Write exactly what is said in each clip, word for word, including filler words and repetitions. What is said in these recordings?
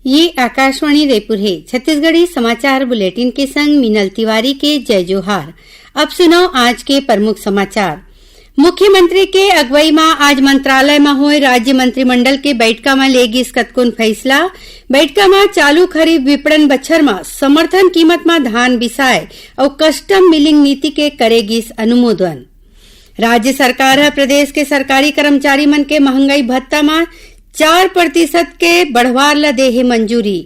ये आकाशवाणी रायपुर हे। छत्तीसगढ़ी समाचार बुलेटिन के संग मीनल तिवारी के जय जोहार। अब सुनव आज के प्रमुख समाचार। मुख्यमंत्री के अगुवई म आज मंत्रालय म होय राज्य मंत्रिमंडल के बइठका म ले गिस कतकोन फइसला। बइठका म चालू खरीफ विपणन बछर म समर्थन कीमत म धान बिसाय अउ कस्टम मिलिंग नीति के करे गिस अनुमोदन। राज्य सरकार ह प्रदेश के सरकारी कर्मचारी मन के महंगाई भत्ता म चार प्रतिशत के बढ़वार ल दे हे मंजूरी।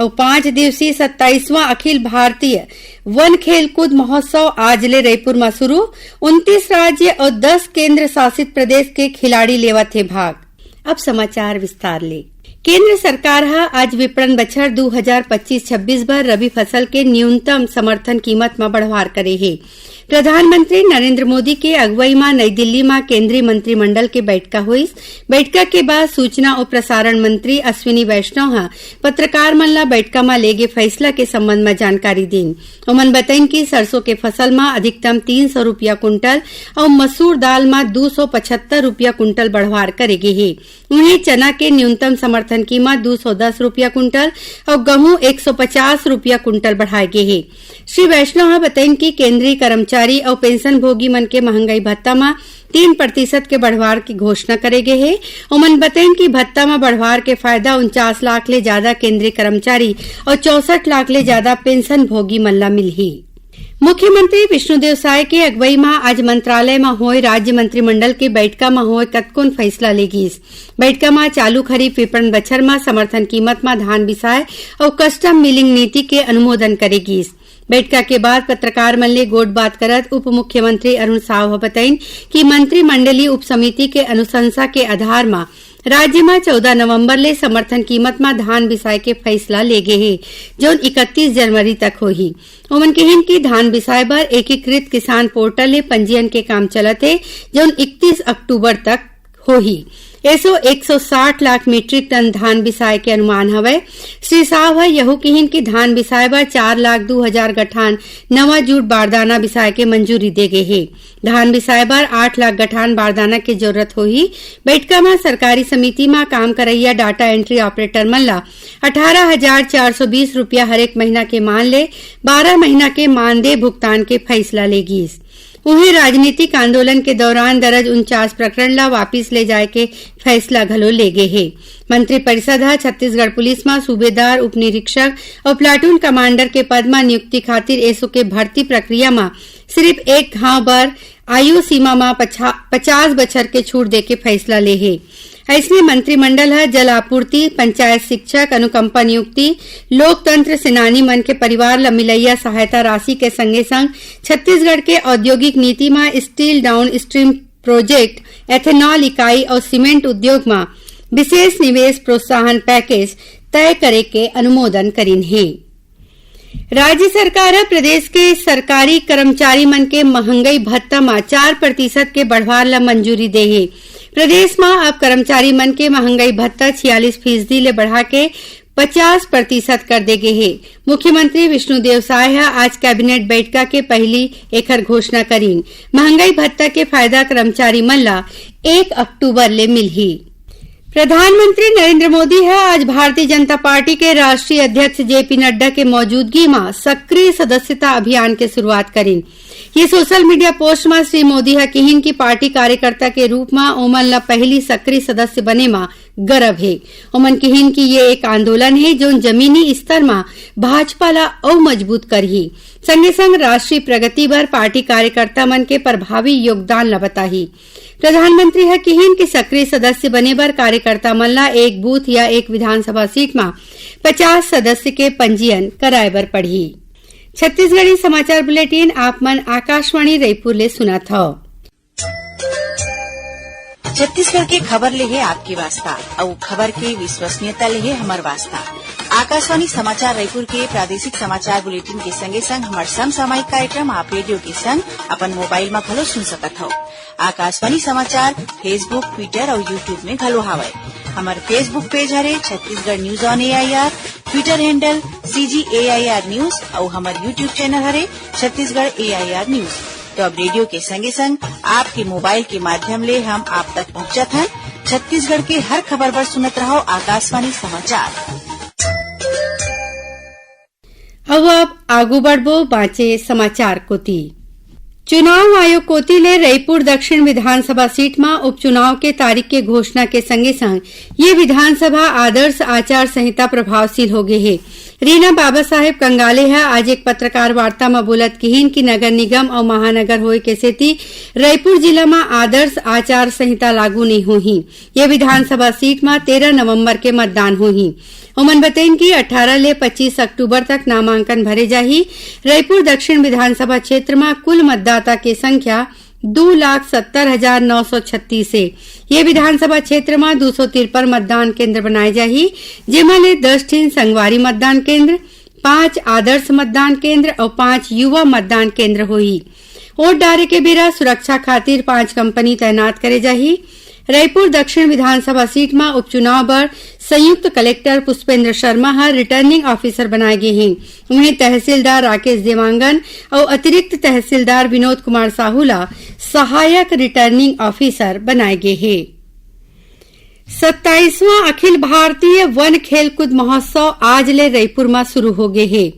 अउ पांच दिवसीय सत्ताईसवां अखिल भारतीय वन खेलकूद महोत्सव आज ले रायपुर म शुरू। उनतीस राज्य अउ दस केंद्र शासित प्रदेश के खिलाड़ी लेवत हे भाग। अब समाचार विस्तार ले। केंद्र सरकार ह आज विपणन बछर दू हजार पच्चीस छब्बीस बर रबी फसल के न्यूनतम समर्थन कीमत म बढ़वार करे हे। प्रधानमंत्री नरेंद्र मोदी के अगुवई म नई दिल्ली म केंद्रीय मंत्रिमंडल के बइठका होइस। बइठका के बाद सूचना अउ प्रसारण मंत्री अश्विनी वैष्णव ह पत्रकार मन ल बइठका म ले गे फइसला के संबंध म जानकारी दीन। ओमन बतइन कि सरसों के फसल म अधिकतम तीन सौ रुपया कुंटल अउ मसूर दाल म दू सौ पचहत्तर रुपया कुंटल बढ़वार करे गे हे। उहें, चना के न्यूनतम समर्थन कीमत दू सौ दस रुपया कुंटल अउ गहूं एक सौ पचास रुपया कुंटल बढ़ाए गे हे। श्री वैष्णव ह बतइन कि केंद्रीय कर्मचारी अउ पेंशनभोगी मन के महंगाई भत्ता म तीन प्रतिशत के बढ़वार के घोषणा करे गे हे। ओमन बतइन कि भत्ता म बढ़वार के फायदा उनचास लाख ले जादा केंद्रीय कर्मचारी अउ चौसठ लाख ले जादा पेंशनभोगी मन ल मिलही। मुख्यमंत्री विष्णुदेव साय के अगुवई म आज मंत्रालय म होय राज्य मंत्रिमंडल के बइठका म होय कतकोन फइसला ले गिस। बइठका म चालू खरीफ विपणन बछर म समर्थन कीमत म धान बिसाय अउ कस्टम मिलिंग नीति के अनुमोदन करे गिस। बइठका के बाद पत्रकार मन ले गोठबात करत उप मुख्यमंत्री अरुण साव ह बतइन कि मंत्रिमंडलीय उपसमिति के अनुशंसा के आधार म राज्य म चौदह नवंबर ले समर्थन कीमत म धान बिसाय के फइसला ले गे हे, जउन इकतीस जनवरी तक होही। ओमन किहीन कि धान बिसाय बर एकीकृत किसान पोर्टल ले पंजीयन के काम चलत हे, जउन इकतीस अक्टूबर तक होही। एसो एक सौ साठ लाख मीट्रिक टन धान बिसाय के अनुमान हवय। श्री साव ह यहू किहीन कि धान बिसाय बर चार लाख दू हजार गठान नवा जूट बारदाना बिसाय के मंजूरी दे गे हे। धान बिसाय बर आठ लाख गठान बारदाना के जरूरत होही। बइठका म सरकारी समिति म काम करइया डाटा एंट्री ऑपरेटर मन ल अठारह हजार चार सौ बीस रुपया हरेक महीना के मान ले बारह महीना के मानदेय भुगतान के फइसला ले गिस। उहें, राजनीतिक आंदोलन के दौरान दर्ज उनचास प्रकरण ल वापिस ले जाय के फइसला घलो ले गे हे। मंत्रिपरिषद ह छत्तीसगढ़ पुलिस म सूबेदार, उप निरीक्षक अउ प्लाटून कमांडर के पद म नियुक्ति खातिर एसो के भर्ती प्रक्रिया म सिरिफ एक घांव बर आयु सीमा म पछा-, पचास बछर के छूट देके फइसला ले हे। अइसने मंत्रिमंडल ह जल आपूर्ति, पंचायत शिक्षक, अनुकंपा नियुक्ति, लोकतंत्र सेनानी मन के परिवार ल मिलइया सहायता राशि के संगे संग छत्तीसगढ़ के औद्योगिक नीति म steel down stream project, ethanol इकाई अउ सीमेंट उद्योग म विशेष निवेश प्रोत्साहन पैकेज तय करे के अनुमोदन करिन हे। राज्य सरकार ह प्रदेश के सरकारी कर्मचारी मन के महंगाई भत्ता म चार प्रतिशत के बढ़वार ल मंजूरी दे हे। प्रदेश म अब कर्मचारी मन के महंगाई भत्ता छियालीस फीसदी ले बढ़ा के पचास प्रतिशत कर दे गे हे। मुख्यमंत्री विष्णुदेव साय ह आज कैबिनेट बैठका के पहिली एखर घोषणा करीन। महंगाई भत्ता के फायदा कर्मचारी मन ल एक अक्टूबर ले मिलही। प्रधानमंत्री नरेंद्र मोदी ह आज भारतीय जनता पार्टी के राष्ट्रीय अध्यक्ष जेपी नड्डा के मौजूदगी म सक्रिय सदस्यता अभियान के शुरुआत करिन। ये सोशल मीडिया पोस्ट म श्री मोदी ह किहिन कि पार्टी कार्यकर्ता के रूप म ओमन ल पहिली सक्रिय सदस्य बने म गरब हे। ओमन किहिन कि ये एक आंदोलन हे, जोन जमीनी स्तर म भाजपा ल अउ मजबूत करही, संगे संग राष्ट्रीय प्रगति बर पार्टी कार्यकर्ता मन के प्रभावी योगदान ल बताही। प्रधानमंत्री ह किहिन कि सक्रिय सदस्य बने बर कार्यकर्ता मन ल एक बूथ या एक विधानसभा सीट म पचास सदस्य के पंजीयन कराए बर पड़ही। छत्तीसगढ़ी समाचार बुलेटिन आप मन आकाशवाणी रायपुर ले सुनत हव। छत्तीसगढ़ के खबर ले हे आपके वास्ता, अउ खबर के विश्वसनीयता ले हे हमर वास्ता। आकाशवाणी समाचार रायपुर के प्रादेशिक समाचार बुलेटिन के संगे संग हमर समसामयिक कार्यक्रम आप रेडियो के संग अपन मोबाइल म घलो सुन सकत हव। आकाशवाणी समाचार Facebook, Twitter अउ YouTube में घलो हावय। हमर Facebook पेज हरे Chhattisgarh news on AIR, Twitter handle CG AIR news अउ हमर YouTube चैनल हरे छत्तीसगढ़ एआईआर न्यूज। तो अब रेडियो के संगे संग आपके मोबाइल के माध्यम ले हम आप तक पहुंचत हन। छत्तीसगढ़ के हर खबर बर सुनत रहव आकाशवाणी समाचार। अब, अब आगू बढ़बो बांचे समाचार कोति। चुनाव आयोग कोति ले रईपुर दक्षिण विधानसभा सीट म उपचुनाव के तारीख के घोषणा के संगे संग ये विधानसभा आदर्श आचार संहिता प्रभावशील हो गे हे। रीना बाबा साहेब कंगाले ह आज एक पत्रकार वार्ता म बोलत किहीन कि नगर निगम अउ महानगर होए के सेती रईपुर जिला म आदर्श आचार संहिता लागू नइ होही। ये विधानसभा सीट म तेरह नवंबर के मतदान होही। ओमन बतइन कि अठारह ले पच्चीस अक्टूबर तक नामांकन भरे जाही। रईपुर दक्षिण विधानसभा क्षेत्र म कुल मतदाता के संख्या दू लाख सत्तर हजार नौ सौ छत्तीस हे। ये विधानसभा क्षेत्र म दू सौ तिरपन मतदान केंद्र बनाए जाही, जेमा ले दस ठिन संगवारी मतदान केंद्र, पांच आदर्श मतदान केंद्र अउ पांच युवा मतदान केंद्र होही। वोट डारे के बेरा सुरक्षा खातिर पांच कंपनी तैनात करे जाही। रईपुर दक्षिण विधानसभा सीट म उपचुनाव बर संयुक्त कलेक्टर पुष्पेंद्र शर्मा ह रिटर्निंग ऑफिसर बनाए गे हे। उहें, तहसीलदार राकेश देवांगन अउ अतिरिक्त तहसीलदार विनोद कुमार साहू ला सहायक रिटर्निंग ऑफिसर बनाए गे हे। सत्ताईसवां अखिल भारतीय वन खेलकूद महोत्सव आज ले रईपुर म शुरू हो गे हे।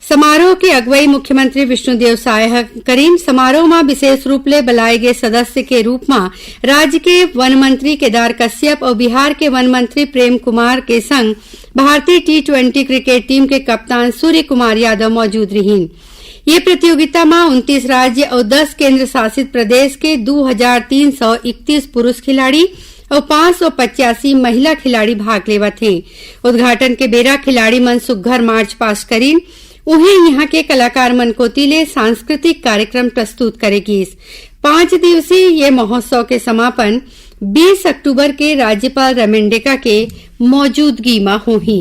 समारोह के अगुवाई मुख्यमंत्री विष्णुदेव साय ह करीन। समारोह म विशेष रूप ले बलाए गे सदस्य के रूप म राज्य के वन मंत्री केदार कश्यप अउ बिहार के वन मंत्री प्रेम कुमार के संग भारतीय टी ट्वेंटी क्रिकेट टीम के कप्तान सूर्य कुमार यादव मौजूद रिहीन। ये प्रतियोगिता म उनतीस राज्य अउ दस केंद्र शासित प्रदेश के दू हजार तीन सौ इकतीस पुरुष खिलाड़ी अउ पांच सौ पचासी महिला खिलाड़ी भाग लेवत हें। उद्घाटन के बेरा खिलाड़ी मन सुग्घर मार्च पास्ट करीन। उहें, इहां के कलाकार मन कोति ले सांस्कृतिक कार्यक्रम प्रस्तुत करे गीस। पांच दिवसीय ये महोत्सव के समापन बीस अक्टूबर के राज्यपाल रमेन डेका के मौजूदगी म होही।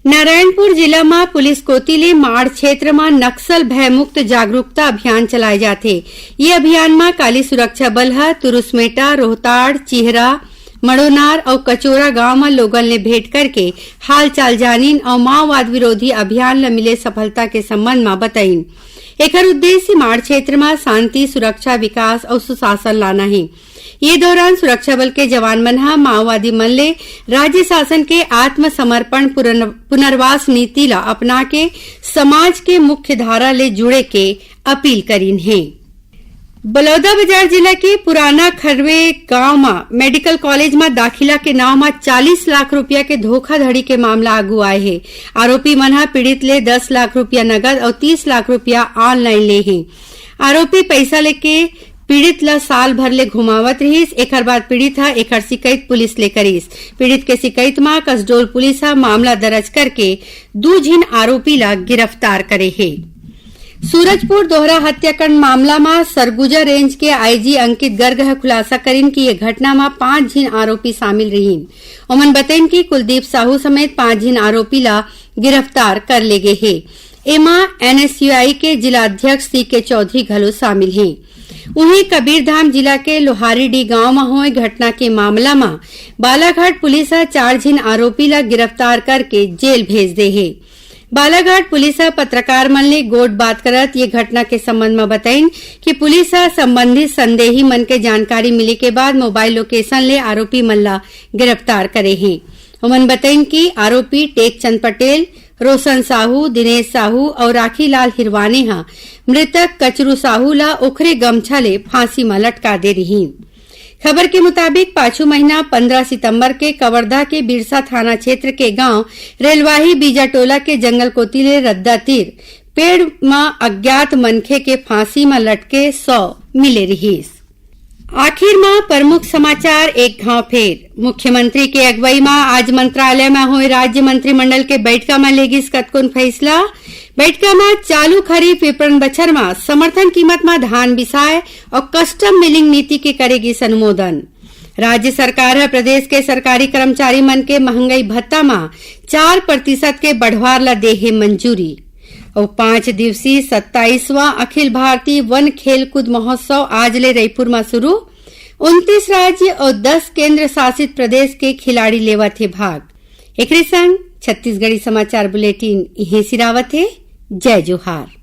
नारायणपुर जिला म पुलिस कोति ले माड़ क्षेत्र म नक्सल भयमुक्त जागरूकता अभियान चलाए जाथे। ये अभियान म काली सुरक्षा बल ह तुरुसमेटा, रोहताड़, चिहरा, मड़ोनार अउ कचोरा गांव म लोगन ले भेंट करके हालचाल जानिन अउ माओवाद विरोधी अभियान ल मिले सफलता के संबंध म बतइन। एखर उद्देश्य माड़ क्षेत्र म शांति, सुरक्षा, विकास अउ सुशासन लाना हे। ये दौरान सुरक्षा बल के जवान मन ह माओवादी मन ले राज्य शासन के आत्मसमर्पण पुरन-, पुनर्वास नीति ल अपना के समाज के मुख्य धारा ले जुड़े के अपील करीन हे। बलौदाबाजार जिला के पुराना खरवे गांव म मेडिकल कॉलेज म दाखिला के नांव म चालीस लाख रुपया के धोखाधड़ी के मामला आगू आए हे। आरोपी मन ह पीड़ित ले दस लाख रुपया नगद अउ तीस लाख रुपया ऑनलाइन ले हे। आरोपी पैसा लेके पीड़ित ल साल भर ले घुमावत रिहिस। एखर बाद पीड़ित ह एखर शिकायत पुलिस ले करिस। पीड़ित के शिकायत म कसडोल पुलिस ह मामला दर्ज करके दू झिन आरोपी ल गिरफ्तार करे हे। सूरजपुर दोहरा हत्याकांड मामला म सरगुजा रेंज के आईजी अंकित गर्ग ह खुलासा करिन कि ये घटना म पांच झिन आरोपी शामिल रिहिन। ओमन बतइन कि कुलदीप साहू समेत पांच झिन आरोपी ल गिरफ्तार कर ले गे हे। एमा एनएसयूआई के जिला अध्यक्ष सीके चौधरी घलो शामिल हे। उहें, कबीरधाम जिला के लोहारीडीह गांव म होए घटना के मामला म बालाघाट पुलिस ह चार झिन आरोपी ल गिरफ्तार करके जेल भेज दे हे। बालाघाट पुलिस ह पत्रकार मन ले गोठ बात करत ये घटना के संबंध म बतइन कि पुलिस ह संबंधित संदेही मन के जानकारी मिले के बाद मोबाइल लोकेशन ले आरोपी मन ल गिरफ्तार करे हे। ओमन बतइन कि आरोपी टेकचंद पटेल, रोशन साहू, दिनेश साहू अउ राखीलाल हिरवानी ह मृतक कचरू साहू ल ओखरे गमछा ले फांसी म लटका दे रिहिन। खबर के मुताबिक, पाछू महीना पंद्रह सितंबर के कवर्धा के बिरसा थाना क्षेत्र के गांव रेलवाही बीजाटोला के जंगल कोति ले रद्दा तीर पेड़ म अज्ञात मनखे के फांसी म लटके शव मिले रिहिस। आखिर म प्रमुख समाचार एक घांव फेर। मुख्यमंत्री के अगुवई म आज मंत्रालय म होए राज्य मंत्रिमंडल के बैठका म ले गिस कतकोन फैसला। बैठका म चालू खरीफ विपणन बछर म समर्थन कीमत म धान बिसाए अउ कस्टम मिलिंग नीति के करे गिस अनुमोदन। राज्य सरकार ह प्रदेश के सरकारी कर्मचारी मन के महंगई भत्ता म चार प्रतिशत के बढ़वार ल दे हे मंजूरी। अउ पांच दिवसीय सत्ताईसवां अखिल भारतीय वन खेलकूद महोत्सव आज ले रईपुर म शुरू। उनतीस राज्य अउ दस केंद्र शासित प्रदेश के खिलाड़ी लेवत हे भाग। एकरे संग छत्तीसगढ़ी समाचार बुलेटिन इहें सिरावत हे। जय जोहार।